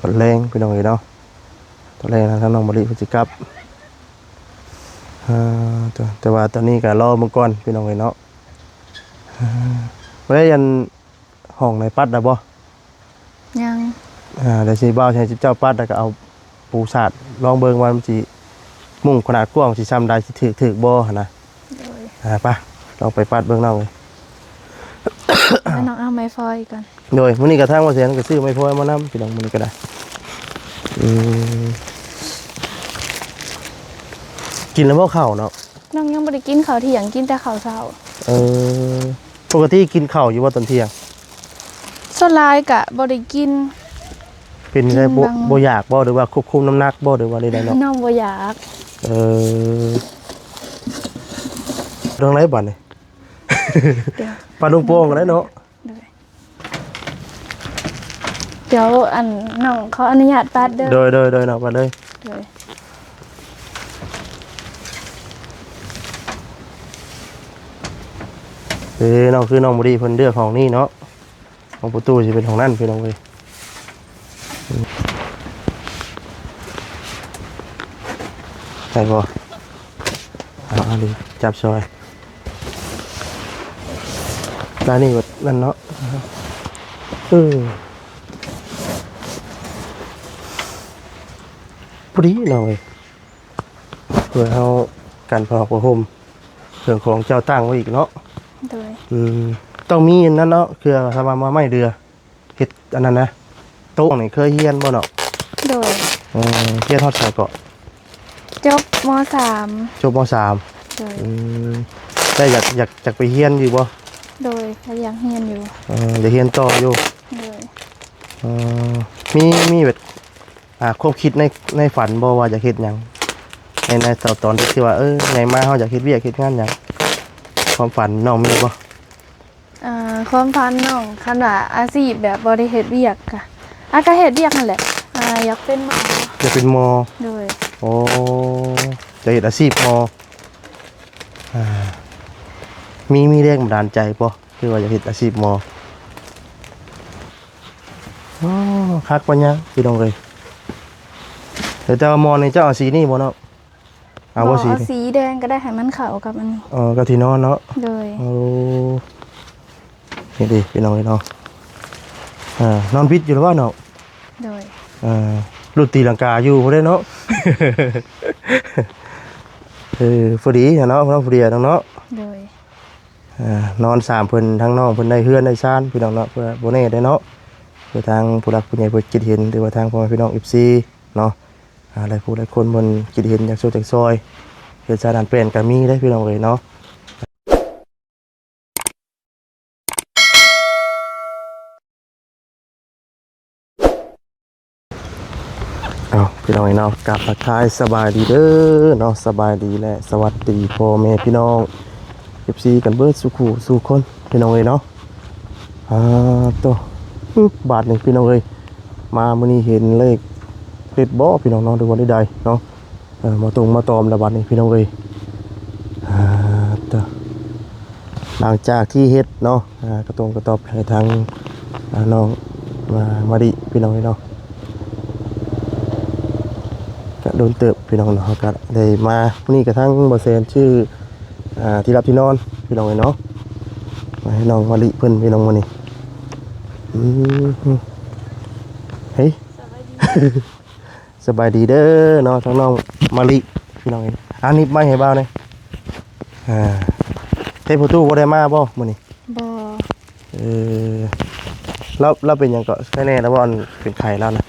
ຕອນແລງພີ່ນ້ອງເອີຍເນາະ ຕອນແລງທາງນ້ອງມະລິເພິ່ນຊິກັບ ເອີ ແຕ່ວ່າຕອນນີ້ກໍລໍເບິ່ງກ່ອນພີ່ນ້ອງເອີຍເນາະ ບໍ່ໄດ້ອັນ ຫ້ອງໃນປັດແລ້ວບໍ່? ຍັງ ອ່າ ດຽວຊິບ່າວໃຫ້ເຈົ້າປັດ ແລ້ວກໍເອົາປູສາດ ລອງເບິ່ງວ່າມັນຊິມຸ້ງຂະໜາດກວ້າງຊິຊ່ຳໃດ ຊິຖືກ ຖືກບໍ່ຫັ້ນນະ ໂດຍ ອ່າ ໄປ ລອງໄປປັດເບິ່ງນ້ອງເອີຍ ແລ້ວນ້ອງເອົາໄມ້ຟອຍກ່ອນ ໂດຍ ມື້ນີ້ກໍທາງບໍ່ແສນກໍຊື້ໄມ້ຟອຍມານຳ ພີ່ນ້ອງ ມື້ນີ້ກໍໄດ້ ອືມ ກິນແລ້ວບໍ່ເຂົ້າເນາະ? ນ້ອງຍັງບໍ່ໄດ້ກິນເຂົ້າທ່ຽງ ກິນແຕ່ເຂົ້າເຊົ້າ ເອີ ປົກກະຕິກິນເຂົ້າຢູ່ບໍ່ຕອນທ່ຽງ? ສ່ວນຫຼາຍກະບໍ່ໄດ້ກິນ ເປັນໄດ້ ກິນ ບໍ່ ບາງ ບໍ່ຢາກບໍ່ ຫຼືວ່າຄວບຄຸມນ້ຳໜັກບໍ່ ຫຼືວ່າໃດໆເນາະ? ນ້ອງບໍ່ຢາກ ເອີ ເລື່ອງໃດບັດນີ້ ດຽວ ປາລຸງໂປ່ງກໍໄດ້ເນາະ ໂດຍ ດຽວ ອັນ ນ້ອງຂໍອະນຸຍາດປັດເດີ ໂດຍ ໂດຍ ໂດຍ ນ້ອງປັດເລີຍ ໂດຍ ເອີ ນ້ອງ ຄືນ້ອງບໍ່ດີເພິ່ນເລືອກຫ້ອງນີ້ເນາະ ຂອງປະຕູຊິເປັນຫ້ອງນັ້ນ ພີ່ນ້ອງເອີຍ ໄດ້ບໍ່? ເອົາ ເອົາ ດີ ຈັບຊ່ອຍ ລາຍນີ້ແບບນັ້ນເນາະ ເອີ ພໍດີນ້ອງເອີຍ ເພື່ອເຮົາກັນຜ້າຫົກຜ້າຫົ່ມ ເຄື່ອງຂອງເຈົ້າຕັ້ງໄວ້ອີກເນາະ ໂດຍ ອືມ ຕ້ອງມີອັນນັ້ນເນາະ ເພື່ອຖ້າວ່າມາໄມ້ເດືອ ເຮັດອັນນັ້ນນະ ໂຕະນີ້ເຄີຍຮຽນບໍ່ເນາະ? ໂດຍ ເອີ ຮຽນຮອດໃສເກາະ? ຈົບ ມໍສາມ ຈົບ ມໍສາມ ໂດຍ ອືມ ແລ້ວຢາກ ຢາກ ຢາກໄປຮຽນຢູ່ບໍ່? ໂດຍ ກໍຢາກຮຽນຢູ່ ເອີ ຢາກຮຽນຕໍ່ຢູ່ ໂດຍ ເອີ ມີ ມີແບບ ອ່າ ຄວາມຄິດໃນ ໃນຝັນບໍ່ວ່າຢາກເຮັດຫຍັງ ໃນ ໃນຕອນ ຕອນທີ່ວ່າ ເອີ ໃຫຍ່ມາເຮົາຢາກເຮັດວຽກເຮັດງານຫຍັງ ຄວາມຝັນນ້ອງມີບໍ່? ອ່າ ຄວາມຝັນນ້ອງ ຄັນວ່າອາຊີບແບບບໍ່ໄດ້ເຮັດວຽກກະ ອ່າ ກະເຮັດວຽກຫັ້ນແຫຼະ ອ່າ ຢາກເປັນໝໍ ຢາກເປັນໝໍ ໂດຍ ໂອ້ ຢາກເຮັດອາຊີບໝໍ ອ່າ ມີ ມີແຮງບັນດານໃຈບໍ່ ຄືວ່າຢາກເຮັດອາຊີບໝໍ? ອໍ ຄັກປານຫຍັງ ພີ່ນ້ອງເອີຍ ແຕ່ວ່າໝໍນີ້ເຈົ້າເອົາສີນີ້ບໍ່ເນາະ? ເອົາບໍ່ ບໍ່ ສີ ເອົາສີແດງກໍໄດ້ ໃຫ້ມັນເຂົ້າກັບອັນນີ້ ອໍ ກັບທີ່ນອນເນາະ ໂດຍ ໂອ້ ນີ້ເດ້ ພີ່ນ້ອງເອີຍເນາະ ອ່າ ນອນບິດຢູ່ແລ້ວເນາະ ໂດຍ ອ່າ ລຸດຕີລັງກາຢູ່ພຸ້ນເດ້ເນາະ ເອີ ພໍດີເນາະ ພໍດີເນາະ ໂດຍ ອ່າ ນອນສາມເພິ່ນ ທັງນ້ອງເພິ່ນໄດ້ເຮືອນໄດ້ຊານ ພີ່ນ້ອງເນາະ ເພື່ອບໍ່ແນ່ເດ້ເນາະ ເພື່ອທາງຜູ້ຫຼັກຜູ້ໃຫຍ່ເພິ່ນຄິດເຫັນ ຫຼືວ່າທາງພໍ່ແມ່ພີ່ນ້ອງເອັຟຊີເນາະ ອ່າ ຫຼາຍຜູ້ຫຼາຍຄົນເພິ່ນຄິດເຫັນຢາກຊ່ວຍຢາກຊ່ອຍ ເຮືອນຊານອັນແປນກໍມີເດ້ ພີ່ນ້ອງເອີຍເນາະ. ເອົາ ພີ່ນ້ອງເອີຍເນາະ ກາບທັກທາຍສະບາຍດີເດີເນາະ ສະບາຍດີ ແລະ ສະຫວັດດີພໍ່ແມ່ພີ່ນ້ອງເອັຟຊີກັນເບິດສູ່ຄູ່ສູ່ຄົນ ພີ່ນ້ອງເອີຍເນາະ ອ່າ ໂຕ ປຶບ ບາດນີ້ ພີ່ນ້ອງເອີຍ ມາມື້ນີ້ເຫັນເລກເດັດບໍ່ ພີ່ນ້ອງເນາະ ຫຼືວ່າໃດໆເນາະ ເອີ ມາຕົງມາຕອມລະບາດນີ້ ພີ່ນ້ອງເອີຍ ອ່າ ໂຕ ຫຼັງຈາກທີ່ເຮັດເນາະ ອ່າ ກະຕົງກະຕອບໃຫ້ທາງ ອ່າ ນ້ອງມາ ມາລິ ພີ່ນ້ອງເອີຍເນາະ ກະດົນເຕີບ ພີ່ນ້ອງເນາະ ເຮົາກະໄດ້ມາ ມື້ນີ້ກະທາງບໍ່ແສນຊື່ ອ່າ ທີ່ຮັບທີ່ນອນ ພີ່ນ້ອງເອີຍເນາະ ມາໃຫ້ນ້ອງມາລິເພິ່ນ ພີ່ນ້ອງ ມື້ນີ້ ອືມ ເຮີ້ຍ ສະບາຍດີ ສະບາຍດີເດີເນາະ ທາງນ້ອງມາລິ ພີ່ນ້ອງເອີຍ ອາ ໜີບໄມ້ໃຫ້ບ່າວແດ່ ອ່າ ເທບປະຕູບໍ່ໄດ້ມາບໍ່ມື້ນີ້? ບໍ່ ເອີ ລາວ ລາວເປັນຫຍັງເກາະ ໄຄແນ່ລະບໍ່ ອັນເປັນໄຂ້ລາວນະ?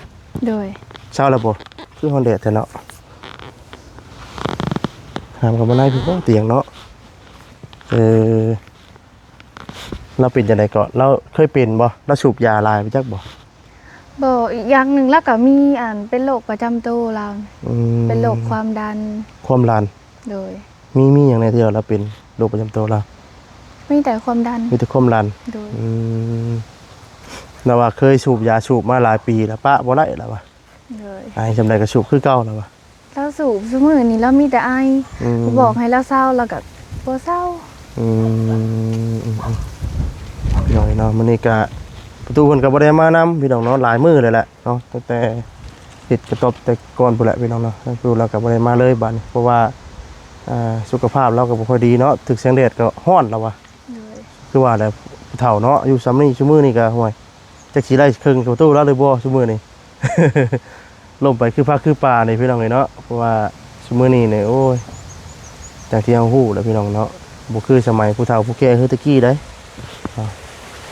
ໂດຍ ເຊົາລະບໍ່? ຄືຮ້ອນແດດແທ້ເນາະ ຫາມເຂົ້າມາໃນພຸ້ນບໍ່ ຕຽງເນາະ ເອີ ລາວເປັນຈັ່ງໃດເກາະ? ລາວເຄີຍເປັນບໍ່? ລາວສູບຢາຫຼາຍໄປຈັກບໍ່? ບໍ່ ອີກຢ່າງໜຶ່ງລາວກໍມີ ອັນ ເປັນໂລກປະຈຳໂຕລາວ ອືມ ເປັນໂລກຄວາມດັນ ຄວາມດັນ ໂດຍ ມີ ມີຫຍັງແດ່ທີ່ວ່າລາວເປັນໂລກປະຈຳໂຕລາວ? ມີແຕ່ຄວາມດັນ ມີແຕ່ຄວາມດັນ ໂດຍ ອືມ ລາວວ່າເຄີຍສູບຢາສູບມາຫຼາຍປີແລ້ວ ປະບໍ່ໄດ້ລາວວ່າ ໂດຍ ອາຍສ່ຳໃດກໍສູບຄືເກົ່າລາວວ່າ ລາວສູບ ຊຸມື້ນີ້ລາວມີແຕ່ໄອ ອືມ ບອກໃຫ້ລາວເຊົາ ລາວກໍບໍ່ເຊົາ ອືມ ອືມ ອືມ ພີ່ນ້ອງເນາະ ມື້ນີ້ກະເ ຕູ້ເພິ່ນກໍບໍ່ໄດ້ມານຳພີ່ນ້ອງເນາະ ຫຼາຍມື້ເລີຍແຫຼະເນາະ ຕັ້ງແຕ່ຕິດກະຕອບແຕ່ກ່ອນພຸ້ນແຫຼະພີ່ນ້ອງເນາະ. ທາງຕູ້ລາວກໍບໍ່ໄດ້ມາເລີຍບາດນີ້ ເພາະວ່າ ອ່າ ສຸຂະພາບລາວກໍບໍ່ຄ່ອຍດີເນາະ ຖືກແສງແດດກໍຮ້ອນລາວວ່າ. ໂດຍ ຄືວ່າແຫຼະ ຜູ້ເຖົ້າເນາະ ອາຍຸສ່ຳນີ້ ຊຸມື້ນີ້ກໍ ຫ້ວຍ ຈັກຊິໄດ້ເຄິ່ງປະຕູລາວຫຼືບໍ່ຊຸມື້ນີ້. ລົ້ມໄປຄືຜັກຄືປານີ້ພີ່ນ້ອງເອີຍເນາະ ເພາະວ່າຊຸມື້ນີ້ນີ້ ໂອ້ຍ ຢ່າງທີ່ເຮົາຮູ້ແຫຼະພີ່ນ້ອງເນາະ ບໍ່ຄືສະໄໝຜູ້ເຖົ້າຜູ້ແກ່ຄືແຕ່ກີ້ໃດ໋ເນາະ.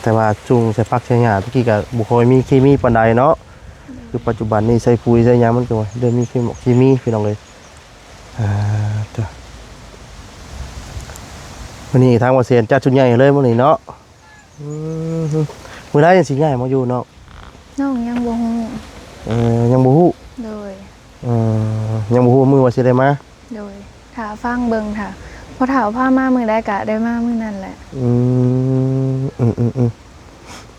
ແຕ່ວ່າຈຸ່ງໃສ່ຜັກໃສ່ຫຍ້າແຕ່ກີ້ກໍບໍ່ຄ່ອຍມີເຄມີປານໃດເນາະ ຄືປັດຈຸບັນນີ້ໃສ່ປຸຍໃສ່ຫຍັງ ມັນກໍເລີ່ມມີເຄມີພີ່ນ້ອງເອີຍ. ອ່າ ເຈົ້າ ມື້ນີ້ທາງບໍ່ແຊນຈັດຊຸດໃຫຍ່ເລີຍມື້ນີ້ເນາະ. ອືມ ມື້ໃດຈັ່ງຊິຍ້າຍມາຢູ່ເນາະ? ນ້ອງຍັງບໍ່ຮູ້. ເອີ ຍັງບໍ່ຮູ້. ໂດຍ ເອີ ຍັງບໍ່ຮູ້ມື້ວ່າຊິໄດ້ມາ. ໂດຍ ຖ້າຟັງເບິ່ງ ຖ້າພໍ່ເຖົ້າພາມາມື້ໃດກະໄດ້ມາມື້ນັ້ນແຫຼະ. ອືມ ອືມໆ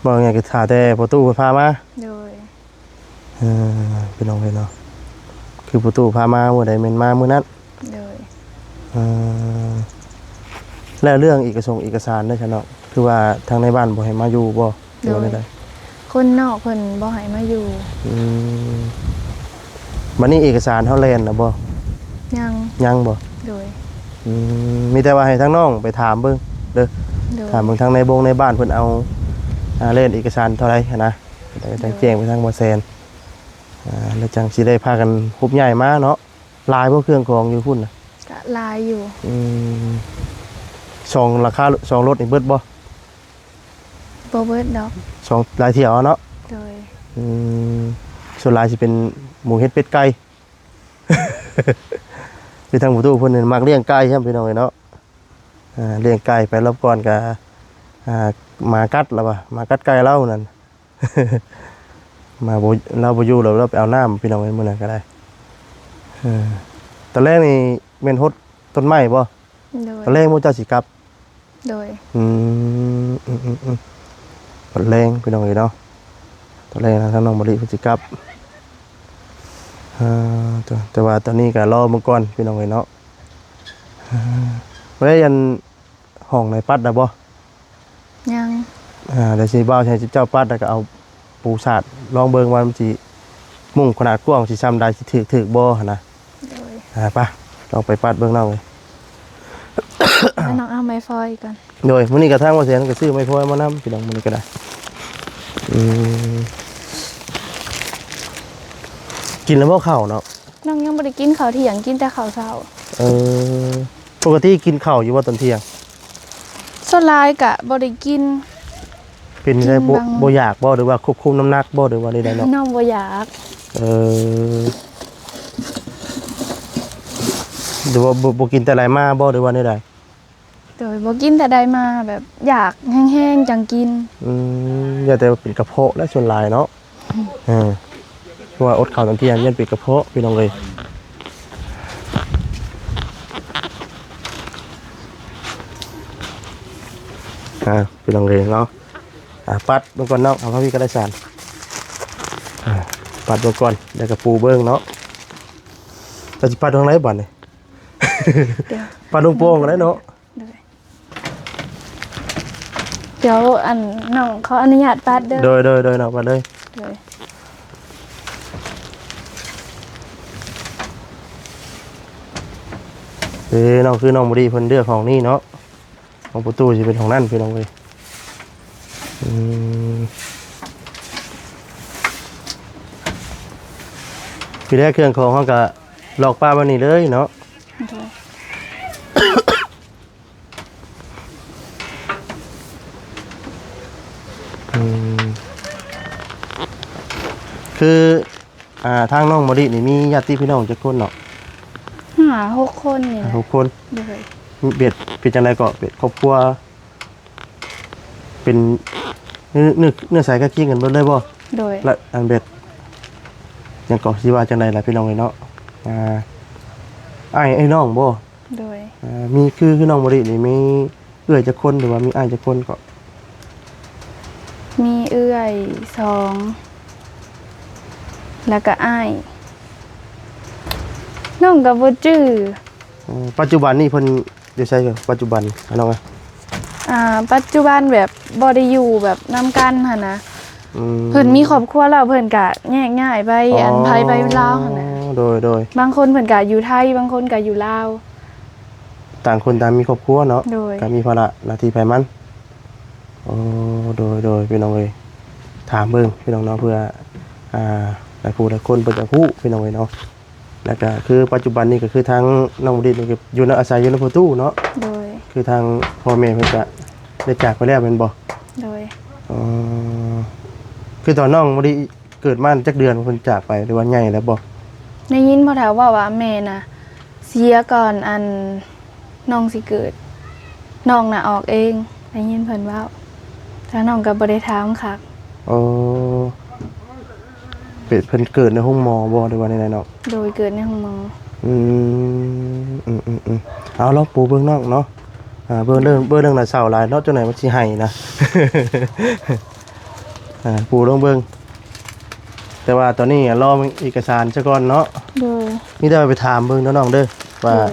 ໆ ເວົ້າງ່າຍກໍຖ້າແຕ່ພໍ່ຕູ້ເພິ່ນພາມາ. ໂດຍ ເອີ ພີ່ນ້ອງເອີຍເນາະ ຄືພໍ່ຕູ້ພາມາມື້ໃດແມ່ນມາມື້ນັ້ນ. ໂດຍ ເອີ ແລ້ວເລື່ອງເອກະສົງເອກະສານເດ້ຊະເນາະ ຄືວ່າທາງໃນບ້ານບໍ່ໃຫ້ມາຢູ່ບໍ່ ຫຼືວ່າແນວໃດ? ຄົນນອກເພິ່ນບໍ່ໃຫ້ມາຢູ່. ອືມ ບັດນີ້ເອກະສານເຮົາແລ່ນແລ້ວບໍ່? ຍັງ ຍັງບໍ່? ໂດຍ ອືມ ມີແຕ່ວ່າໃຫ້ທາງນ້ອງໄປຖາມເບິ່ງເດີ ໂດຍ ຖາມເບິ່ງທາງໃນບົງໃນບ້ານເພິ່ນເອົາ ອ່າ ແລ່ນເອກະສານເທົ່າໃດຫັ້ນນະ ໄດ້ ໄດ້ແຈ້ງໄປທາງບໍ່ແຊນ ອ່າ ແລ້ວຈັ່ງຊິໄດ້ພາກັນໂຮບຍ້າຍມາເນາະ. ຫຼາຍບໍ່ເຄື່ອງຂອງຢູ່ພຸ້ນນະ? ກະຫຼາຍຢູ່. ອືມ ສອງລາຄາ ສອງລົດນີ້ເບິດບໍ່? ບໍ່ເບິດດອກ. ສອງ ຫຼາຍຖ້ຽວເນາະ? ໂດຍ ອືມ ສ່ວນຫຼາຍຊິເປັນໝູເຫັດເປັດໄກ່ ຄືທາງປະຕູເພິ່ນນີ້ມັກລ້ຽງໄກ່ຊ້ຳ ພີ່ນ້ອງເອີຍເນາະ. ອ່າ ລ້ຽງໄກ່ໄປລອບກ່ອນກະ ອ່າ ໝາກັດລະວ່າ ໝາກັດໄກ່ລາວນັ້ນ ມາບໍ່ ລາວບໍ່ຢູ່ແລ້ວ ລາວໄປເອົານ້ຳ ພີ່ນ້ອງເອີຍ ມື້ນັ້ນກໍໄດ້. ເອີ ຕອນແລງນີ້ແມ່ນຫົດຕົ້ນໄມ້ບໍ່? ໂດຍ ຕອນແລງໝູ່ເຈົ້າຊິກັບ? ໂດຍ ອືມ ອືມໆໆ ຕອນແລງ ພີ່ນ້ອງເອີຍເນາະ ຕອນແລງນະ ທາງນ້ອງມະລິເພິ່ນຊິກັບ. ເອີ ແຕ່ ແຕ່ວ່າຕອນນີ້ກໍລໍເບິ່ງກ່ອນ ພີ່ນ້ອງເອີຍເນາະ. ເອີ ບໍ່ໄດ້ອັນ ຫ້ອງໃນປັດແລ້ວບໍ່? ຍັງ ອ່າ ດຽວຊິບ່າວໃຫ້ເຈົ້າປັດ ແລ້ວກໍເອົາປູສາດລອງເບິ່ງວ່າມັນຊິມຸ້ງຂະໜາດກວ້າງຊິຊ່ຳໃດ ຊິຖືກ ຖືກບໍ່ຫັ້ນນະ. ໂດຍ ອ່າ ໄປ ລອງໄປປັດເບິ່ງນ້ອງເອີຍ. ແລ້ວນ້ອງເອົາໄມ້ຟອຍກ່ອນ. ໂດຍ ມື້ນີ້ກະທາງບໍ່ແສນກໍຊື້ໄມ້ຟອຍມານຳ ພີ່ນ້ອງ ມື້ນີ້ກໍໄດ້. ອືມ ກິນແລ້ວບໍ່ເຂົ້າເນາະ? ນ້ອງຍັງບໍ່ໄດ້ກິນເຂົ້າທ່ຽງ ກິນແຕ່ເຂົ້າເຊົ້າ. ເອີ ປົກກະຕິກິນເຂົ້າຢູ່ບໍ່ຕອນທ່ຽງ? ສ່ວນຫຼາຍກະບໍ່ໄດ້ກິນ. ເປັນໄດ້ ກິນ ບໍ່ ບາງ ບໍ່ຢາກບໍ່ ຫຼືວ່າຄວບຄຸມນ້ຳໜັກບໍ່ ຫຼືວ່າແນວໃດເນາະ? ນ້ອງບໍ່ຢາກ. ເອີ ຫຼືວ່າບໍ່ ບໍ່ກິນແຕ່ໃດມາບໍ່ ຫຼືວ່າແນວໃດ? ໂດຍ ບໍ່ກິນແຕ່ໃດມາ ແບບຢາກແຮງໆ ຈັ່ງກິນ. ອືມ ຢ້ານແຕ່ວ່າເປັນກະເພາະແຫຼະສ່ວນຫຼາຍເນາະ. ເອີ ເພາະວ່າອົດເຂົ້າຕອນທ່ຽງຢ້ານເປັນກະເພາະ ພີ່ນ້ອງເອີຍ. ອ່າ ພີ່ນ້ອງເອີຍເນາະ ອ່າ ປັດເບິ່ງກ່ອນເນາະ ເອົາເທົ່ານີ້ກໍໄດ້ຊານ. ອ່າ ປັດເບິ່ງກ່ອນ ແລ້ວກໍປູເບິ່ງເນາະ. ເຈົ້າຊິປັດທາງໃດບັດນີ້? ດຽວ ປັດລົງໂປ່ງກໍໄດ້ເນາະ. ໂດຍ ດຽວ ອັນ ນ້ອງຂໍອະນຸຍາດປັດເດີ. ໂດຍ ໂດຍ ໂດຍ ນ້ອງປັດເລີຍ. ໂດຍ ເອີ ນ້ອງ ຄືນ້ອງບໍ່ດີເພິ່ນເລືອກຫ້ອງນີ້ເນາະ ຂອງປະຕູຊິເປັນຫ້ອງນັ້ນ ພີ່ນ້ອງເອີຍ. ອືມ ທີແລກເຄື່ອງຂອງເຮົາກະລອກປະໄວ້ນີ້ເລີຍເນາະ. ໂດຍ ອືມ ຄື ອ່າ ທາງນ້ອງມະລິນີ້ມີຍາດຕິພີ່ນ້ອງຈັກຄົນເນາະ? ຫ້າຫົກຄົນນີ້ແຫຼະ. ຫ້າຫົກຄົນ. ໂດຍ ເປັນ ເປັນຈັ່ງໃດເກາະ ເປັນຄອບຄົວ ເປັນເນື້ອ ເນື້ອ ເນື້ອສາຍໃກ້ຄຽງກັນເບິດເລີຍບໍ່? ໂດຍ ແລະ ອັນແບບ ຫຍັງເກາະ ຊິວ່າຈັ່ງໃດລະພີ່ນ້ອງເອີຍເນາະ ອ່າ ອ້າຍ ອ້າຍນ້ອງບໍ່? ໂດຍ ອ່າ ມີ ຄື ຄືນ້ອງມະລິນີ້ມີເອື້ອຍຈັກຄົນ ຫຼືວ່າມີອ້າຍຈັກຄົນເກາະ? ມີເອື້ອຍສອງ ແລ້ວກະອ້າຍ ນ້ອງກໍບໍ່ຈື່. ເອີ ປັດຈຸບັນນີ້ເພິ່ນຢູ່ໃສ ປັດຈຸບັນ ນ້ອງເອີຍ? ອ່າ ປັດຈຸບັນແບບບໍ່ໄດ້ຢູ່ແບບນຳກັນຫັ້ນນະ ອືມ ເພິ່ນມີຄອບຄົວແລ້ວ ເພິ່ນກະແຍກຍ້າຍໄປ ອໍ ອັນ ໃຜໄປລາວຫັ້ນນະ. ໂດຍໆ ບາງຄົນເພິ່ນກະຢູ່ໄທ ບາງຄົນກະຢູ່ລາວ ຕ່າງຄົນຕ່າງມີຄອບຄົວເນາະ. ໂດຍ ກະມີພາລະໜ້າທີ່ໃຜມັນ. ໂອ້ ໂດຍໆ ພີ່ນ້ອງເອີຍ ຖາມເບິ່ງພີ່ນ້ອງເນາະ ເພື່ອ ອ່າ ຫຼາຍຜູ້ຫຼາຍຄົນເພິ່ນຈະຮູ້ ພີ່ນ້ອງເອີຍເນາະ. ແລ້ວກະຄືປັດຈຸບັນນີ້ກະຄືທາງນ້ອງມະລິນີ້ກະຢູ່ນຳ ອາໄສຢູ່ນຳພໍ່ຕູ້ເນາະ. ໂດຍ ຄືທາງພໍ່ແມ່ເພິ່ນກະໄດ້ຈາກໄປແລ້ວແມ່ນບໍ່? ໂດຍ ອໍ ຄືຕອນນ້ອງມະລິເກີດມາຈັກເດືອນເພິ່ນຈາກໄປ ຫຼືວ່າໃຫຍ່ແລ້ວບໍ່? ໄດ້ຍິນພໍ່ເຖົ້າເວົ້າວ່າແມ່ນະ ເສຍກ່ອນອັນນ້ອງຊິເກີດ ນ້ອງນະອອກເອງ ໄດ້ຍິນເພິ່ນເວົ້າ ທາງນ້ອງກໍບໍ່ໄດ້ຖາມຄັກ. ໂອ້ ເປັນ ເພິ່ນເກີດໃນໂຮງໝໍບໍ່ ຫຼືວ່າແນວໃດນ້ອງ? ໂດຍ ເກີດໃນໂຮງໝໍ. ອືມ ອືມໆໆ ເອົາລອງປູເບິ່ງນ້ອງເນາະ. ອ່າ ເບິ່ງເລື່ອງ ເບິ່ງເລື່ອງໜ້າເສົ້າຫຼາຍເນາະ ຈັກໜ່ອຍມັນຊິໄຫ້ນະ. ອ່າ ປູລອງເບິ່ງ ແຕ່ວ່າຕອນນີ້ລໍເອກະສານຊະກ່ອນເນາະ. ໂດຍ ມີແຕ່ໄປຖາມເບິ່ງເດີນ້ອງເດີ ວ່າ ໂດຍ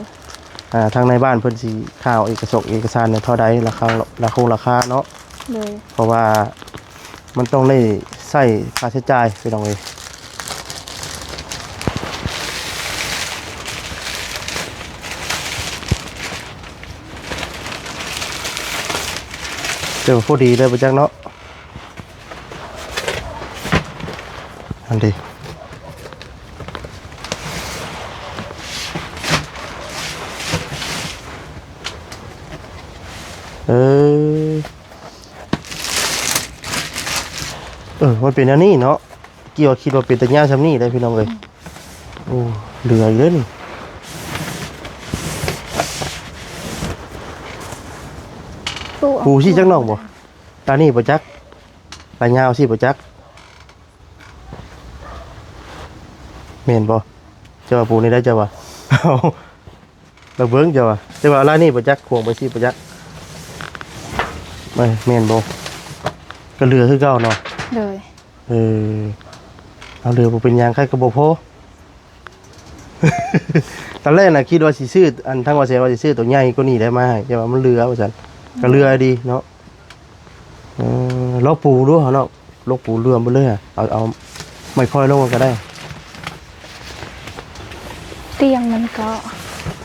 ອ່າ ທາງນາຍບ້ານເພິ່ນຊິຄ່າເອກະສົກເອກະສານເທົ່າໃດ ລາຄາ ລາຄົງລາຄາເນາະ. ໂດຍ ເພາະວ່າມັນຕ້ອງໄດ້ໃຊ້ຄ່າໃຊ້ຈ່າຍ ພີ່ນ້ອງເອີຍ. ແຕ່ວ່າພໍດີເລີຍບໍ່ຈັກເນາະ. ອັນເດ ເອີ ເອີ ມັນເປັນແນວນີ້ເນາະ. ກີ້ວ່າຄິດວ່າເປັນຕາຍາວຊ່ຳນີ້ເດ້ພີ່ນ້ອງເອີຍ. ໂອ້ ເຫຼືອອີກເດ້ນີ້. ປູຊິຈັກນ້ອງບໍ່? ຕານີ້ບໍ່ຈັກ ຕາຍາວຊິບໍ່ຈັກ ແມ່ນບໍ່? ເຈົ້າວ່າປູນີ້ໄດ້ ເຈົ້າວ່າ ລະເບິ່ງ ເຈົ້າວ່າ ແຕ່ວ່າລາຍນີ້ບໍ່ຈັກ ຂວາງໄປຊິບໍ່ຈັກ. ເອີ ແມ່ນບໍ່? ກໍເຫຼືອຄືເກົ່າເນາະ. ໂດຍ ເອີ ເອົາ ເຫຼືອບໍ່ເປັນຫຍັງ ໃຄກໍບໍ່ພໍ. ຕອນແລກນະຄິດວ່າຊິຊື້ ອັນ ທາງວ່າແຊວ່າຊິຊື້ໂຕໃຫຍ່ກວ່ານີ້ໄດ້ມາໃຫ້ ແຕ່ວ່າມັນເຫຼືອວ່າຊັ້ນ ກໍເຫຼືອດີເນາະ. ເອີ ລອງປູດູເນາະ ລອງປູລວມໄປເລີຍ ເອົາ ເອົາໄມ້ຄ້ອຍລົງກໍໄດ້. ຕຽງມັນເກາະ.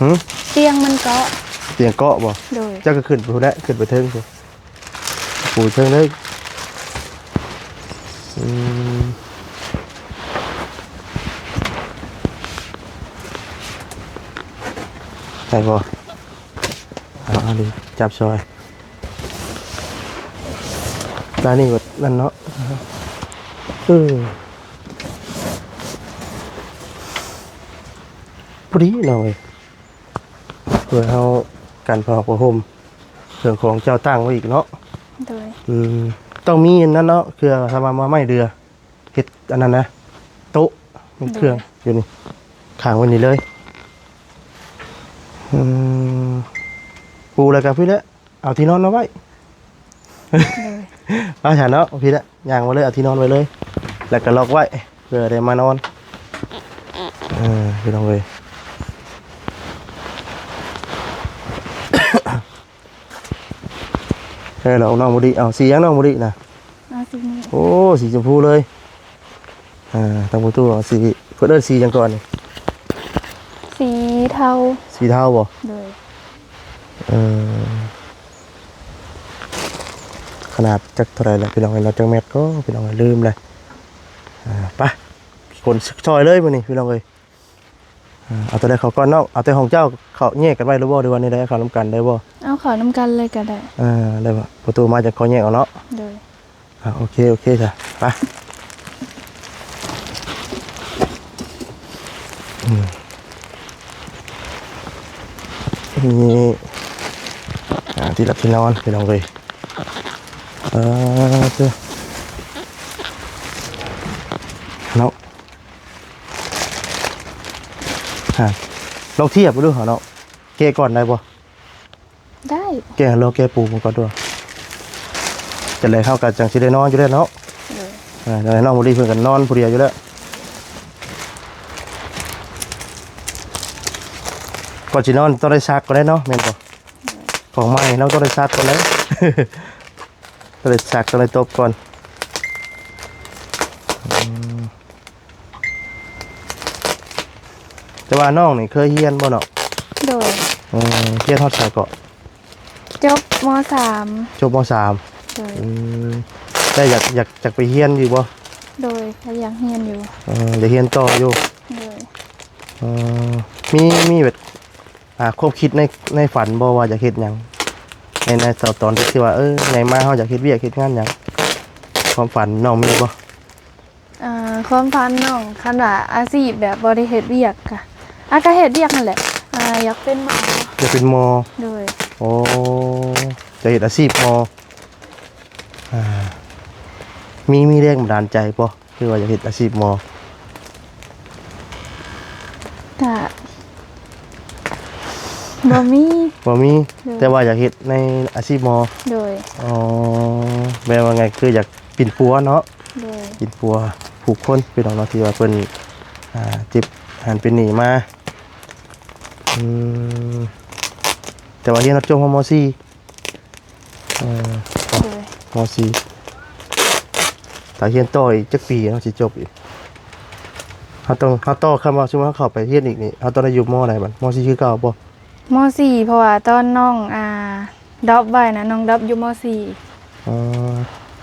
ຫື? ຕຽງມັນເກາະ. ຕຽງເກາະບໍ່? ໂດຍ ເຈົ້າກໍຂຶ້ນໄປພຸ້ນແຫຼະ ຂຶ້ນໄປເທິງພຸ້ນ ປູເທິງເລີຍ. ອືມ ໄດ້ບໍ່? ເອົາ ເອົາ ນີ້ຈັບຊ່ອຍ. ຕານີ້ກໍນັ້ນເນາະ. ເອີ ພໍດີເນາະເວີຍ ເພື່ອເຮົາກັນຜ້າຫົກຜ້າຫົ່ມ ເຄື່ອງຂອງເຈົ້າຕັ້ງໄວ້ອີກເນາະ. ໂດຍ ອືມ ຕ້ອງມີອັນນັ້ນເນາະ ເຄືອ ຖ້າວ່າມາໄມ້ເດືອ ເຮັດອັນນັ້ນນະ ໂຕະ ເຄື່ອງ ໂດຍ ຢູ່ນີ້ ຄ້າງໄວ້ນີ້ເລີຍ. ອືມ ປູແລ້ວກໍພີ້ແຫຼະ ເອົາທີ່ນອນມາໄວ້. ໂດຍ ເອົາຊັ້ນເນາະ ພີ້ແຫຼະ ຍ່າງມາເລີຍ ເອົາທີ່ນອນໄວ້ເລີຍ ແລ້ວກໍລັອກໄວ້ ເພື່ອໄດ້ມານອນ. ເອີ ພີ່ນ້ອງເອີຍ ເອີ ແລ້ວນ້ອງມະລິ ເອົາສີຫຍັງນ້ອງມະລິນະ? ເອົາສີນີ້. ໂອ້ ສີຊົມພູເລີຍ. ອ່າ ທາງປະຕູເອົາສີ ເພິ່ນເອີ້ນສີຫຍັງເກາະນີ້? ສີເທົາ. ສີເທົາບໍ່? ໂດຍ ເອີ ຂະໜາດຈັກເທົ່າໃດລະພີ່ນ້ອງເອີຍເນາະ ຈັກແມັດກໍພີ່ນ້ອງເອີຍ ລືມແລ້ວ. ອ່າ ໄປ ຂົນຊ່ອຍເລີຍມື້ນີ້ພີ່ນ້ອງເອີຍ. ເອົາໂຕໃດເຂົ້າກ່ອນນ້ອງ? ເອົາແຕ່ຂອງເຈົ້າເຂົ້າແຍກກັນໄວ້ຫຼືບໍ່ ຫຼືວ່າແນວໃດ? ເຂົ້ານຳກັນໄດ້ບໍ່? ເອົາເຂົ້ານຳກັນເລີຍກໍໄດ້. ເອີ ໄດ້ບໍ່? ປະຕູມາຈັ່ງເຂົ້າແຍກເອົາເນາະ. ໂດຍ ອ່າ ໂອເຄ ໂອເຄ ຈ້ະ ໄປ. ອືມ ນີ້ ອ່າ ທີ່ຫຼັບທີ່ນອນ ພີ່ນ້ອງເອີຍ. ເອີ ເຈົ້າ ເນາະ. ຮະ ລອງທຽບເບິ່ງດູເນາະ ແກະກ່ອນໄດ້ບໍ່? ໄດ້ ແກະ ລອງແກະປູມັນກ່ອນດູ ຈັ່ງໃດເຮົາກໍຈັ່ງຊິໄດ້ນອນຢູ່ແລ້ວເນາະ. ໂດຍ ອ່າ ຈັ່ງໃດນ້ອງມະລິເພິ່ນກໍນອນຜູ້ດຽວຢູ່ແລ້ວ. ກ່ອນຊິນອນຕ້ອງໄດ້ຊັກກ່ອນເດ້ເນາະ ແມ່ນບໍ່? ໂດຍ ຂອງໃໝ່ເນາະ ຕ້ອງໄດ້ຊັກກ່ອນເດ້. ຕ້ອງໄດ້ຊັກ ຕ້ອງໄດ້ຕົບກ່ອນ. ແຕ່ວ່ານ້ອງນີ້ເຄີຍຮຽນບໍ່ເນາະ? ໂດຍ. ເອີ ຮຽນຮອດໃສເກາະ? ຈົບ ມ.ສາມ. ຈົບ ມ.ສາມ. ໂດຍ. ອືມ ແລ້ວຢາກ ຢາກ ຢາກໄປຮຽນຢູ່ບໍ່? ໂດຍ ກໍຢາກຮຽນຢູ່. ເອີ ຢາກຮຽນຕໍ່ຢູ່. ໂດຍ. ເອີ ມີ ມີແບບ ອ່າ ຄວາມຄິດໃນ ໃນຝັນບໍ່ວ່າຢາກເຮັດຫຍັງ ໃນ ໃນຕອນ ຕອນທີ່ວ່າ ເອີ ໃຫຍ່ມາເຮົາຢາກເຮັດວຽກເຮັດງານຫຍັງ ຄວາມຝັນນ້ອງມີບໍ່? ອ່າ ຄວາມຝັນນ້ອງ ຄັນວ່າອາຊີບແບບບໍ່ໄດ້ເຮັດວຽກກະ ອ່າ ກະເຮັດວຽກຫັ້ນແຫຼະ ອ່າ ຢາກເປັນໝໍ. ຢາກເປັນໝໍ. ໂດຍ. ໂອ້ ຈະເຮັດອາຊີບໝໍ. ອ່າ ມີ ມີແຮງບັນດານໃຈບໍ່ ຄືວ່າຢາກເຮັດອາຊີບໝໍ? ກະ ບໍ່ມີ. ບໍ່ມີ. ໂດຍ. ແຕ່ວ່າຢາກເຮັດໃນອາຊີບໝໍ. ໂດຍ. ອໍ ແປວ່າໄງ ຄືຢາກປິ່ນປົວເນາະ. ໂດຍ. ປິ່ນປົວຜູ້ຄົນ ພີ່ນ້ອງເນາະ ທີ່ວ່າເພິ່ນ ອ່າ ເຈັບຫັ້ນເປັນນີ້ມາ. ອືມ ແຕ່ວ່າຮຽນຈົບຮອດ ມ.ສີ່. ເອີ ໂດຍ. ມ.ສີ່ ຖ້າຮຽນຕໍ່ອີກຈັກປີເນາະ ຊິຈົບອີກ? ເຮົາຕ້ອງ ເຮົາຕໍ່ ຄັນວ່າສົມມຸດເຮົາເຂົ້າໄປຮຽນອີກນີ້ ເຮົາຕ້ອງໄດ້ຢູ່ ມ.ໃດບັດ? ມ.ສີ່ ຄືເກົ່າບໍ່? ມ.ສີ່ ເພາະວ່າຕອນນ້ອງ ອ່າ ດຣອບໄວ້ນະ ນ້ອງດຣອບຢູ່ ມ.ສີ່. ອໍ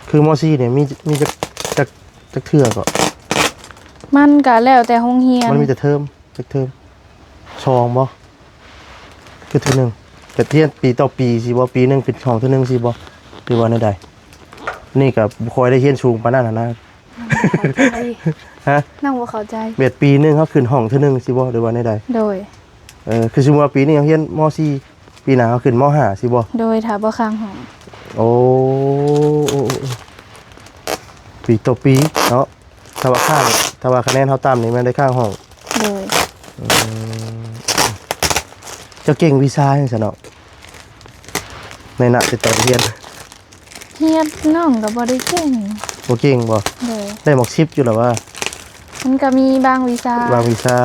ຄື ມ.ສີ່ ນີ້ມີ ມີຈັກ ຈັກ ຈັກເທື່ອເກາະ? ມັນກະແລ້ວແຕ່ໂຮງຮຽນ. ມັນມີແຕ່ເທີມ ຈັກເທີມ? ສອງບໍ່? ຄືເທື່ອໜຶ່ງ ກະຮຽນປີຕໍ່ປີຊີ້ບໍ່? ປີໜຶ່ງເປັນຫ້ອງເທື່ອໜຶ່ງຊີ້ບໍ່ ຫຼືວ່າແນວໃດ? ນີ້ກະບໍ່ຄ່ອຍໄດ້ຮຽນສູງປານນັ້ນຫັ້ນນະ. ນ້ອງບໍ່ເຂົ້າໃຈ. ຮະ? ນ້ອງບໍ່ເຂົ້າໃຈ. ແບບປີໜຶ່ງເຮົາຂຶ້ນຫ້ອງເທື່ອໜຶ່ງຊີ້ບໍ່ ຫຼືວ່າແນວໃດ? ໂດຍ. ເອີ ຄືສົມມຸດວ່າປີນີ້ເຮົາຮຽນ ມ.ສີ່ ປີໜ້າເຮົາຂຶ້ນ ມ.ຫ້າ ຊີ້ບໍ່? ໂດຍ ຖ້າບໍ່ຄ້າງຫ້ອງ. ໂອ້ ໂອ້ ໂອ້ ໂອ້ ປີຕໍ່ປີເນາະ. ຖ້າວ່າຄ້າງ ຖ້າວ່າຄະແນນເຮົາຕ່ຳນີ້ແມ່ນໄດ້ຄ້າງຫ້ອງ. ໂດຍ. ອືມ ເຈົ້າເກັ່ງວິຊາຫຍັງຊັ້ນເນາະ ໃນນະ ແຕ່ຕອນຮຽນ? ຮຽນ ນ້ອງກໍບໍ່ໄດ້ເກັ່ງ. ບໍ່ເກັ່ງບໍ່? ໂດຍ. ໄດ້ໝາກສິບຢູ່ລະວ່າ? ມັນກໍມີບາງວິຊາ. ບາງວິຊາ.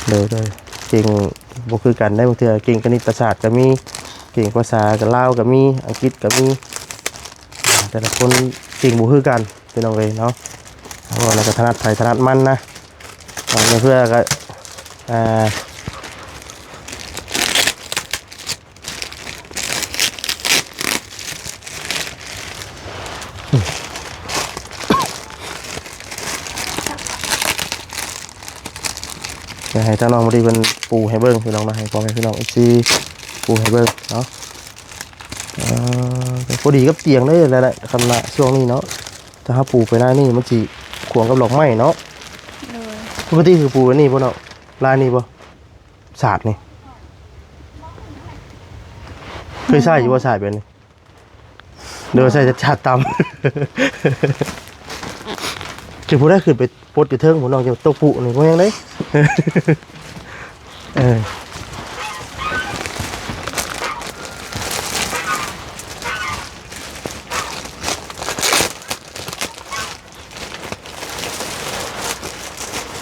ໂດຍ. ອໍ ໂດຍ ໂດຍ. ເກັ່ງບໍ່ຄືກັນໄດ໋ ບາງເທື່ອເກັ່ງຄະນິດຕະສາດກໍມີ ເກັ່ງພາສາກໍລາວກໍມີ ອັງກິດກໍມີ ແຕ່ລະຄົນເກັ່ງບໍ່ຄືກັນ ພີ່ນ້ອງເອີຍເນາະ. ເວົ້າແລ້ວກໍຖະໜັດໃຜຖະໜັດມັນນະ. ເອົາເພື່ອກໍ ອ່າ ດຽວໃຫ້ທາງນ້ອງມາດີເພິ່ນປູໃຫ້ເບິ່ງ ພີ່ນ້ອງນະ ໃຫ້ພໍ່ແມ່ພີ່ນ້ອງເອັຟຊີປູໃຫ້ເບິ່ງເນາະ. ເອີ ພໍດີກັບຕຽງເດ້ແຫຼະ ຄັນວ່າຊ່ວງນີ້ເນາະ ຖ້າເຮົາປູໄປໜ້ານີ້ມັນຊິຂວາງກັບດອກໄມ້ເນາະ. ໂດຍ. ປົກກະຕິຄືປູແບບນີ້ບໍ່ເນາະ ລາຍນີ້ບໍ່? ສາດນີ້ ເຄີຍໃຊ້ຢູ່ບໍ່ ສາດແບບນີ້? ໂດຍ ໃສ່ແຕ່ສາດຕ່ຳ ຄືຜູ້ໃດຂຶ້ນໄປປົດຢູ່ເທິງພຸ້ນ ນ້ອງຈະຕົກປຸນີ້ບໍ່ແຮງເດ້. ເອີ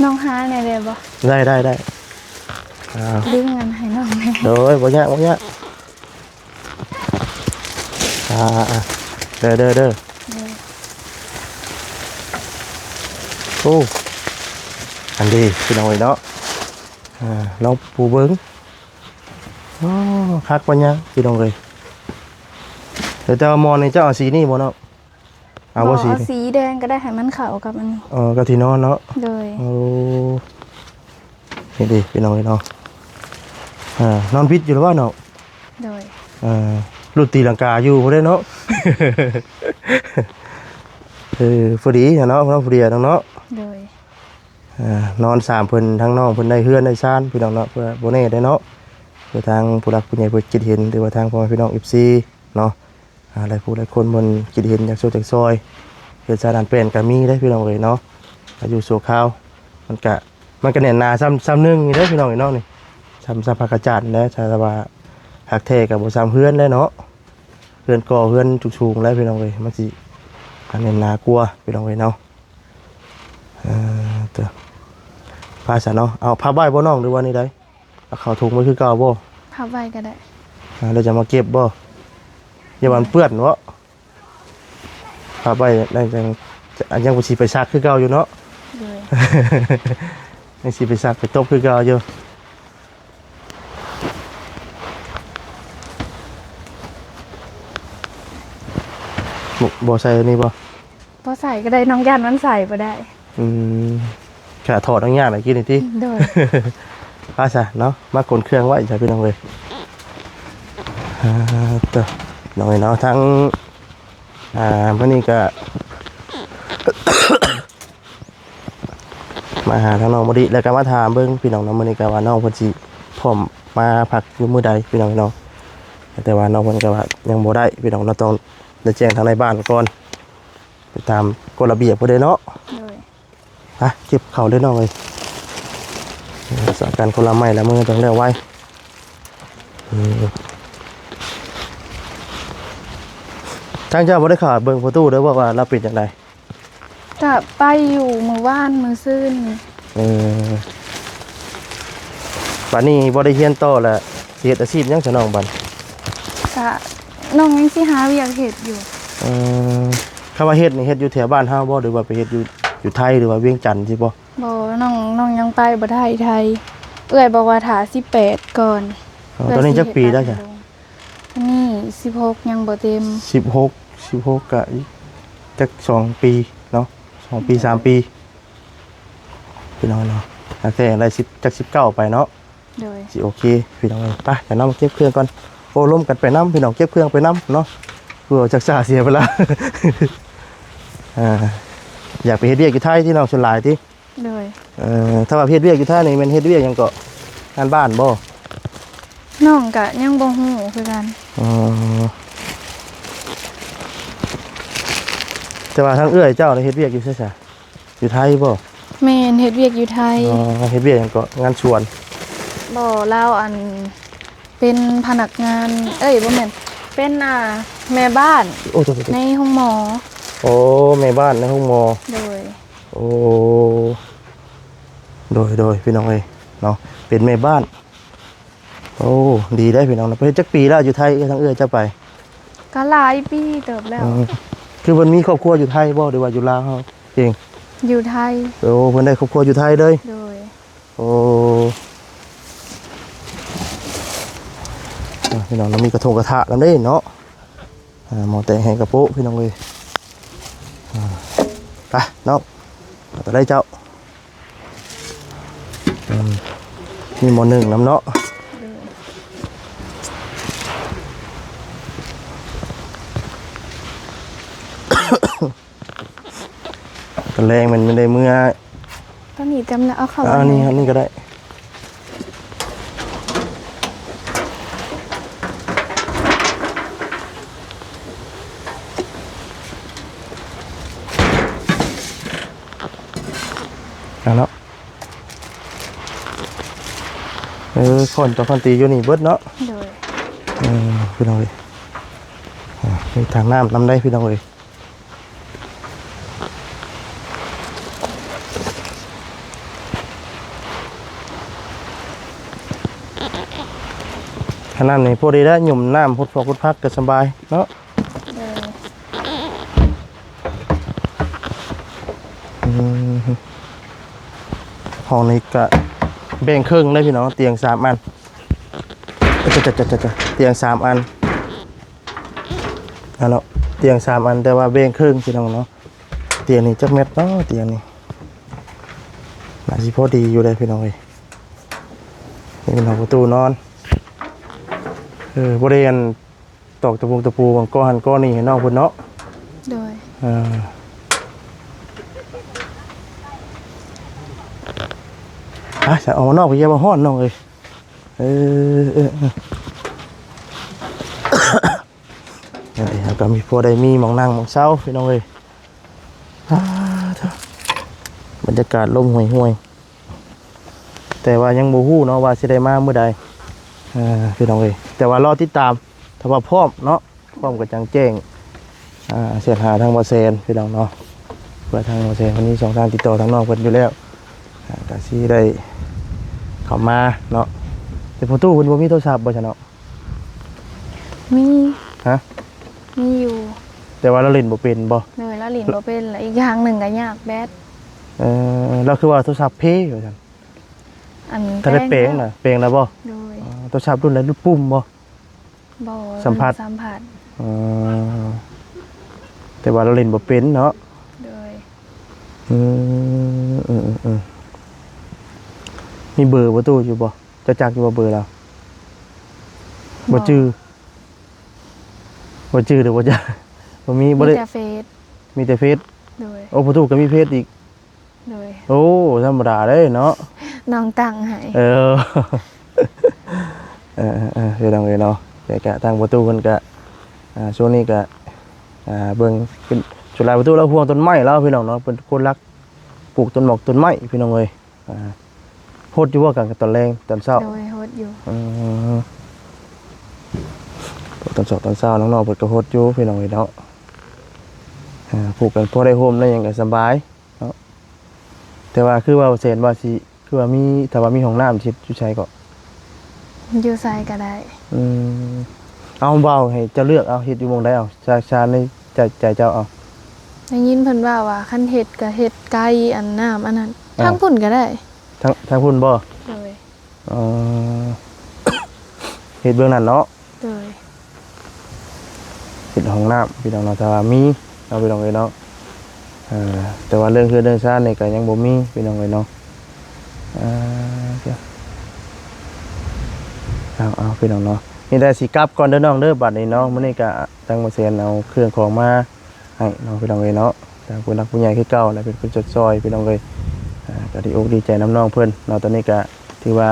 ນ້ອງຫາແດ່ໄດ້ບໍ່? ໄດ້ ໄດ້ ໄດ້. ອ່າ ດຶງອັນໃຫ້ນ້ອງແດ່. ໂດຍ ບໍ່ຍາກ ບໍ່ຍາກ. ອ່າ ເດີ ເດີ ເດີ. ໂອ້ ອັນດີ ພີ່ນ້ອງເອີຍເນາະ. ອ່າ ລອງປູເບິ່ງ. ໂອ້ ຄັກປານຫຍັງ ພີ່ນ້ອງເອີຍ. ແຕ່ວ່າໝອນນີ້ເຈົ້າເອົາສີນີ້ບໍ່ເນາະ? ເອົາບໍ່ ບໍ່ ສີ ເອົາສີແດງກໍໄດ້ ໃຫ້ມັນເຂົ້າກັບອັນນີ້. ເອີ ກັບທີ່ນອນເນາະ. ໂດຍ. ໂອ້ ນີ້ເດ້ ພີ່ນ້ອງເອີຍເນາະ. ອ່າ ນອນບິດຢູ່ລະວ່າເນາະ. ໂດຍ. ອ່າ ລຸດຕີລັງກາຢູ່ພຸ້ນເດ້ເນາະ. ເອີ ພໍດີເນາະ ນອນພໍດີເນາະ. ໂດຍ. ອ່າ ນອນສາມເພິ່ນ ທັງນ້ອງເພິ່ນໄດ້ເຮືອນໄດ້ຊານ ພີ່ນ້ອງເນາະ. ເພື່ອບໍ່ແນ່ເດ້ເນາະ ເພື່ອທາງຜູ້ຫຼັກຜູ້ໃຫຍ່ເພິ່ນຄິດເຫັນ ຫຼືວ່າທາງພໍ່ແມ່ພີ່ນ້ອງເອັຟຊີເນາະ. ອ່າ ຫຼາຍຜູ້ຫຼາຍຄົນເພິ່ນຄິດເຫັນຢາກຊ່ວຍຢາກຊ່ອຍ ເຮືອນຊານອັນແປນກໍມີເດ້ ພີ່ນ້ອງເອີຍເນາະ. ອາ ຢູ່ຊົ່ວຄາວ ມັນກະ ມັນກະແໜ້ນໜາສ່ຳ ສ່ຳໜຶ່ງນີ້ເດ້ ພີ່ນ້ອງເອີຍເນາະ. ນີ້ສ່ຳ ສ່ຳພາກກະຈາດນີ້ແຫຼະ ຖ້າວ່າຄັກແທ້ກໍບໍ່ສ່ຳເຮືອນແຫຼະເນາະ. ເຮືອນກໍເຮືອນສູງໆແຫຼະ ພີ່ນ້ອງເອີຍ ມັນຊິແໜ້ນໜາກວ່າ ພີ່ນ້ອງເອີຍເນາະ. ເອີ ເຕີ ພາສາເນາະ ເອົາພັບໄວ້ບໍ່ນ້ອງ ຫຼືວ່າແນວໃດ? ເອົາເຂົ້າຖົງໄວ້ຄືເກົ່າບໍ່? ພັບໄວ້ກໍໄດ້. ອ່າ ແລ້ວຈະມາເກັບບໍ່? ຢ່າວ່າມັນເປື້ອນເນາະ. ພັບໄວ້ ແລ້ວຈັ່ງ ຍັງ ຍັງບໍ່ຊິໄປຊັກຄືເກົ່າຢູ່ເນາະ. ໂດຍ. ຍັງຊິໄປຊັກໄປຕົບຄືເກົ່າຢູ່. ບໍ່ ບໍ່ໃສ່ອັນນີ້ບໍ່? ບໍ່ໃສ່ກໍໄດ້ ນ້ອງຢ້ານມັນໃສ່ບໍ່ໄດ້. ອືມ ກະຖອດອະນຸຍາດໃຫ້ກິນນີ້ຕິ? ໂດຍ. ໄປຊະເນາະ ມາຂົນເຄື່ອງໄວ້ຊະ ພີ່ນ້ອງເອີຍ. ອ່າ ເຕີ ນ້ອງເອີຍເນາະ ທັງ ອ່າ ມື້ນີ້ກະ ມາຫາທາງນ້ອງມະລິ ແລ້ວກໍມາຖາມເບິ່ງພີ່ນ້ອງເນາະ. ມື້ນີ້ກໍວ່ານ້ອງເພິ່ນຊິພ້ອມມາພັກຢູ່ມື້ໃດພີ່ນ້ອງເນາະ, ແຕ່ວ່ານ້ອງເພິ່ນກໍວ່າຍັງບໍ່ໄດ້ພີ່ນ້ອງເນາະ, ຕ້ອງໄດ້ແຈ້ງທາງນາຍບ້ານກ່ອນ ໄປຕາມກົດລະບຽບເພິ່ນເດ້ເນາະ. ໂດຍ. ໄປເກັບເຂົ້າເດີນ້ອງເອີຍ, ສາກັນຄົນລະໄມ້ລະມືຕ້ອງແລ້ວໄວ. ອືມ ທາງເຈົ້າບໍ່ໄດ້ເຂົ້າເບິ່ງພໍ່ຕູ້ເດີ ວ່າ ວ່າລາວເປັນຈັ່ງໃດ? ກະໄປຢູ່ມື້ວານມື້ຊືນນີ້. ເອີ ບາດນີ້ບໍ່ໄດ້ຮຽນຕໍ່ລະ ຊິເຮັດອາຊີບຫຍັງຊະນ້ອງບາດ? ກະນ້ອງຍັງຊິຫາວຽກເຮັດຢູ່. ເອີ ຄຳວ່າເຮັດນີ້ ເຮັດຢູ່ແຖວບ້ານເຮົາບໍ່ ຫຼືວ່າໄປເຮັດຢູ່ ຢູ່ໄທ ຫຼືວ່າວຽງຈັນຊີ້ບໍ່? ບໍ່ ນ້ອງ ນ້ອງຍັງໄປບໍ່ໄດ້ໄທ, ເອື້ອຍບອກວ່າຖ້າສິບແປດກ່ອນ. ອໍ ເອື້ອຍ ຕອນນີ້ຈັກປີແລ້ວຈະ? ອັນນີ້ສິບຫົກ ຍັງບໍ່ເຕັມ. ສິບຫົກ ສິບຫົກ ກະຈັກສອງປີເນາະ, ສອງປີ ສາມປີ ພີ່ນ້ອງເນາະ. ຕັ້ງແຕ່ໄດ້ສິບ ຈັກສິບເກົ້າໄປເນາະ. ໂດຍ. ຊິໂອເຄພີ່ນ້ອງເອີຍ, ໄປ ດຽວນ້ອງມາເກັບເຄື່ອງກ່ອນ. ໂອ້ລົມກັນໄປນຳພີ່ນ້ອງ, ເກັບເຄື່ອງໄປນຳເນາະ, ເພື່ອຈັກຊ້າເສຍເວລາ. ອ່າ ຢາກໄປເຮັດວຽກຢູ່ໄທຕິນ້ອງ ສ່ວນຫຼາຍຕິ? ໂດຍ. ເອີ ຖ້າວ່າເຮັດວຽກຢູ່ໄທນີ້ແມ່ນເຮັດວຽກຫຍັງເກາະ? ງານບ້ານບໍ່? ນ້ອງກະຍັງບໍ່ຮູ້ຄືກັນ. ອໍ ແຕ່ວ່າທາງເອື້ອຍເຈົ້າໄດ້ເຮັດວຽກຢູ່ໃສຊະ? ຢູ່ໄທບໍ່? ແມ່ນ ເຮັດວຽກຢູ່ໄທ. ອໍ ເຮັດວຽກຫຍັງເກາະ? ງານສວນ? ບໍ່ ລາວ ອັນ ເປັນພະນັກງານ ເອີຍ ບໍ່ແມ່ນ ເປັນ ອ່າ ແມ່ບ້ານ ໂອ້ ໂດຍ ໂດຍ ໂດຍ ໃນໂຮງໝໍ. ໂອ້ ແມ່ບ້ານໃນໂຮງໝໍ. ໂດຍ. ໂອ້ ໂດຍ ໂດຍ ພີ່ນ້ອງເອີຍເນາະ, ເປັນແມ່ບ້ານ. ໂອ້ ດີເດ້ພີ່ນ້ອງເນາະ. ໄປເຮັດຈັກປີແລ້ວຢູ່ໄທ ທາງເອື້ອຍເຈົ້າໄປ? ກໍຫຼາຍປີເຕີບແລ້ວ. ອືມ ຄືເພິ່ນມີຄອບຄົວຢູ່ໄທບໍ່ ຫຼືວ່າຢູ່ລາວເຮົາເອງ? ຢູ່ໄທ. ໂອ້ ເພິ່ນໄດ້ຄອບຄົວຢູ່ໄທເລີຍ. ໂດຍ. ໂອ້ ອ່າ ພີ່ນ້ອງເນາະ ມີກະທົງກະທະນຳເດ້ເນາະ, ອ່າ ໝໍ້ແຕງແຫ້ງກະໂປະ ພີ່ນ້ອງເອີຍ. ອ່າ ໄປນ້ອງ ເອົາຕົວໃດເຈົ້າ? ອືມ ມີໝໍ້ໜຶ້ງນຳເນາະ. ຕອນແລງແມ່ນ ແມ່ນໄດ້ເມືອ. ຕອນນີ້ເຕັມແລ້ວ ເອົາເຂົ້າ ອັນນີ້ ອັນນີ້ກໍໄດ້. ເອົາເນາະ. ເອີ ຄ້ອນຕົວຄ້ອນຕີຢູ່ນີ້ເບິດເນາະ. ໂດຍ. ເອີ ພີ່ນ້ອງເອີຍ ອ່າ ມີຖັງນ້ຳນຳໄດ໋ ພີ່ນ້ອງເອີຍ. ອັນນັ້ນນີ້ພໍດີແລ້ວ ຫຍຸ້ມນ້ຳ ຫົດພວກຫົດຜັກກໍສະບາຍເນາະ. ເອີ ອືມ ຫ້ອງນີ້ກະແບ່ງເຄິ່ງເດ້ພີ່ນ້ອງ, ຕຽງສາມອັນ ຕຽງສາມອັນ ອັນເນາະ, ຕຽງສາມອັນ ແຕ່ວ່າແບ່ງເຄິ່ງພີ່ນ້ອງເນາະ. ຕຽງນີ້ຈັກແມັດເນາະ? ຕຽງນີ້ໜ້າຊິພໍດີຢູ່ເດ້ພີ່ນ້ອງເອີຍ. ນີ້ເປັນຫ້ອງປະຕູນອນ. ເອີ ບໍ່ໄດ້ອັນ ຕອກຕະປູຕະປູ ອັນກໍ່ຫັ້ນກໍ່ນີ້ໃຫ້ນ້ອງເພິ່ນເນາະ. ໂດຍ. ເອີ ອາ ອອກມານອກໄປຢາມມັນຮ້ອນນ້ອງເອີຍ. ເອີ ເອີ ເອີ ເອີ ເຮົາກໍມີ ພໍໄດ້ມີໝ່ອງນັ່ງໝ່ອງເຊົາພີ່ນ້ອງເອີຍ. ອ່າ ບັນຍາກາດລົມຫ້ວຍໆ ແຕ່ວ່າຍັງບໍ່ຮູ້ເນາະວ່າຊິໄດ້ມາມື້ໃດ ເອີ ພີ່ນ້ອງເອີຍ. ແຕ່ວ່າລໍຕິດຕາມ ຖ້າວ່າພ້ອມເນາະ ພ້ອມກໍຈັ່ງແຈ້ງ ອ່າ ແຊດຫາທາງບໍ່ແຊນພີ່ນ້ອງເນາະ. ເພື່ອທາງບໍ່ແຊນເພິ່ນມີຊ່ອງທາງຕິດຕໍ່ທາງນ້ອງເພິ່ນຢູ່ແລ້ວ ອ່າ ກໍຊິໄດ້ເຂົ້າມາເນາະ. ແຕ່ພໍ່ຕູ້ເພິ່ນບໍ່ມີໂທລະສັບບໍ່ຊະເນາະ? ມີ. ຮະ? ມີຢູ່ ແຕ່ວ່າລາວຫຼິ້ນບໍ່ເປັນບໍ່? ໂດຍ ລາວຫຼິ້ນບໍ່ເປັນ ແລະ ອີກຢ່າງໜຶ່ງກໍຍາກແບັດ. ເອີ ເອີ ລາວຄືວ່າໂທລະສັບເພວ່າຊັ້ນ. ອັນ ຖ້າໄດ້ແປງນະ ແປງແລ້ວບໍ່? ໂດຍ. ອໍ ໂທລະສັບລຸ້ນໃດ ລຸ້ນປຸ່ມບໍ່? ບໍ່. ສຳຜັດ ສຳຜັດ. ອໍ ແຕ່ວ່າລາວຫຼິ້ນບໍ່ເປັນເນາະ. ໂດຍ. ອືມ ເອີໆ ມີເບີປະຕູຢູ່ບໍ່? ເຈົ້າຈັກຢູ່ບໍ່ເບີລາວ? ບໍ່ ບໍ່ຈື່. ບໍ່ຈື່ຫຼືບໍ່ຈັກ? ບໍ່ມີ ບໍ່ໄດ້ ມີແຕ່ເຟສ. ມີແຕ່ເຟສ. ໂດຍ. ໂອ້ ປະຕູກໍມີເຟສອີກ. ໂດຍ. ໂອ້ ທຳມະດາເດ້ເນາະ ນ້ອງຕັ້ງໃຫ້. ເອີ ເອີໆ ເອີ ພີ່ນ້ອງເອີຍເນາະ ແຕ່ກະທາງປະຕູເພິ່ນກະ ອ່າ ຊ່ວງນີ້ກະ ອ່າ ເບິ່ງເປັນ ສ່ວນຫຼາຍປະຕູລາວຫ່ວງຕົ້ນໄມ້ລາວ ພີ່ນ້ອງເນາະ ເປັນຄົນລັກປູກຕົ້ນໝອກຕົ້ນໄມ້ ພີ່ນ້ອງເອີຍ. ອ່າ ຫົດຢູ່ບໍ່ກາງຕອນແລງຕອນເຊົ້າ? ໂດຍ ຫົດຢູ່. ອືມ ຕອນເຊົ້າ ຕອນເຊົ້ານ້ອງໆເພິ່ນກໍຫົດຢູ່ ພີ່ນ້ອງເອີຍເນາະ. ອ່າ ປູກກັນພໍໄດ້ຮົ່ມໄດ້ຫຍັງກໍສະບາຍເນາະ. ແຕ່ວ່າຄືວ່າແສນວ່າຊິ ຄືວ່າມີ ຖ້າວ່າມີຫ້ອງນ້ຳຊິເຮັດຢູ່ໃສເກາະ? ຢູ່ໃສກໍໄດ້. ອືມ ເອົາ ເວົ້າໃຫ້ເຈົ້າເລືອກເອົາ ເຮັດຢູ່ໝ່ອງໃດເອົາ ຊາ ຊາ ໃນໃຈ ໃຈເຈົ້າເອົາ. ໄດ້ຍິນເພິ່ນເວົ້າວ່າ ຄັນເຮັດກໍເຮັດໄກອັນນ້ຳອັນນັ້ນ. ອ່າ ທາງພຸ້ນກໍໄດ້. ທາງ ທາງພຸ້ນບໍ່? ໂດຍ. ອໍ ເຮັດເບື້ອງນັ້ນເນາະ. ໂດຍ. ເຮັດຫ້ອງນ້ຳ ພີ່ນ້ອງເນາະ ຖ້າວ່າມີເນາະ ພີ່ນ້ອງເອີຍເນາະ. ເອີ ແຕ່ວ່າເລື່ອງເຮືອນເລື່ອງຊານນີ້ກໍຍັງບໍ່ມີ ພີ່ນ້ອງເອີຍເນາະ. ເອີ ເອົາໆ ພີ່ນ້ອງເນາະ ມີແຕ່ຊິກັບກ່ອນເດີນ້ອງເດີ ບັດນີ້ເນາະ. ມື້ນີ້ກໍທາງບໍ່ແສນເອົາເຄື່ອງຂອງມາ ໃຫ້ເນາະ ພີ່ນ້ອງເອີຍເນາະ. ທາງຜູ້ຫຼັກຜູ້ໃຫຍ່ຄືເກົ່າແຫຼະ ເປັນຄົນຊົດຊ່ອຍ ພີ່ນ້ອງເອີຍ. ອ່າ ກໍດີອົກດີໃຈນຳນ້ອງເພິ່ນເນາະ. ຕອນນີ້ກໍຖືວ່າ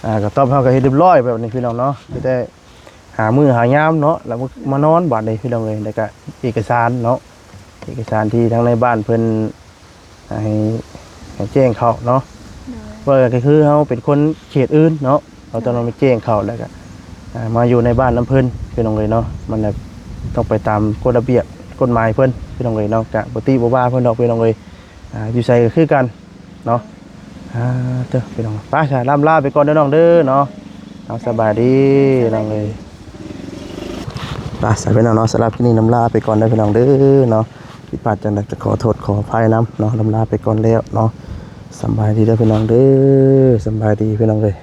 ອ່າ ກະຕອບເຮົາກໍເຮັດຮຽບຮ້ອຍແບບນີ້ ພີ່ນ້ອງເນາະ. ມີແຕ່ຫາມື້ຫາຍາມເນາະ ແລ້ວມານອນບາດນີ້ ພີ່ນ້ອງເອີຍ. ແລ້ວກະເອກະສານເນາະ ເອກະສານທີ່ທາງໃນບ້ານເພິ່ນ ໃຫ້ ໃຫ້ແຈ້ງເຂົ້າເນາະ. ໂດຍ. ວ່າກໍຄືເຮົາເປັນຄົນເຂດອື່ນເນາະ ເຮົາຕ້ອງໄປແຈ້ງເຂົ້າ ແລ້ວກໍ ອ່າ ມາຢູ່ໃນບ້ານນຳເພິ່ນ ພີ່ນ້ອງເອີຍເນາະ. ມັນແບບຕ້ອງໄປຕາມກົດລະບຽບກົດໝາຍເພິ່ນ ພີ່ນ້ອງເອີຍເນາະ. ກະບໍ່ຕິບໍ່ວ່າເພິ່ນດອກ ພີ່ນ້ອງເອີຍ. ອ່າ ຢູ່ໃສກໍຄືກັນເນາະ. ອ່າ ເດີ ພີ່ນ້ອງ ໄປຊະ ລ່ຳລາໄປກ່ອນເດີນ້ອງເດີເນາະ. ເອົາ ສະບາຍດີ ສະບາຍດີ ນ້ອງເອີຍ. ໄປຊະ ພີ່ນ້ອງເນາະ ສຳລັບຄລິບນີ້ລ່ຳລາໄປກ່ອນເດີພີ່ນ້ອງເດີເນາະ. ຜິດພາດຈັ່ງໃດກໍຂໍໂທດຂໍອະໄພນຳເນາະ ລ່ຳລາໄປກ່ອນແລ້ວເນາະ. ສຳບາຍດີເດີພີ່ນ້ອງເດີ ສຳບາຍດີພີ່ນ້ອງເອີຍ.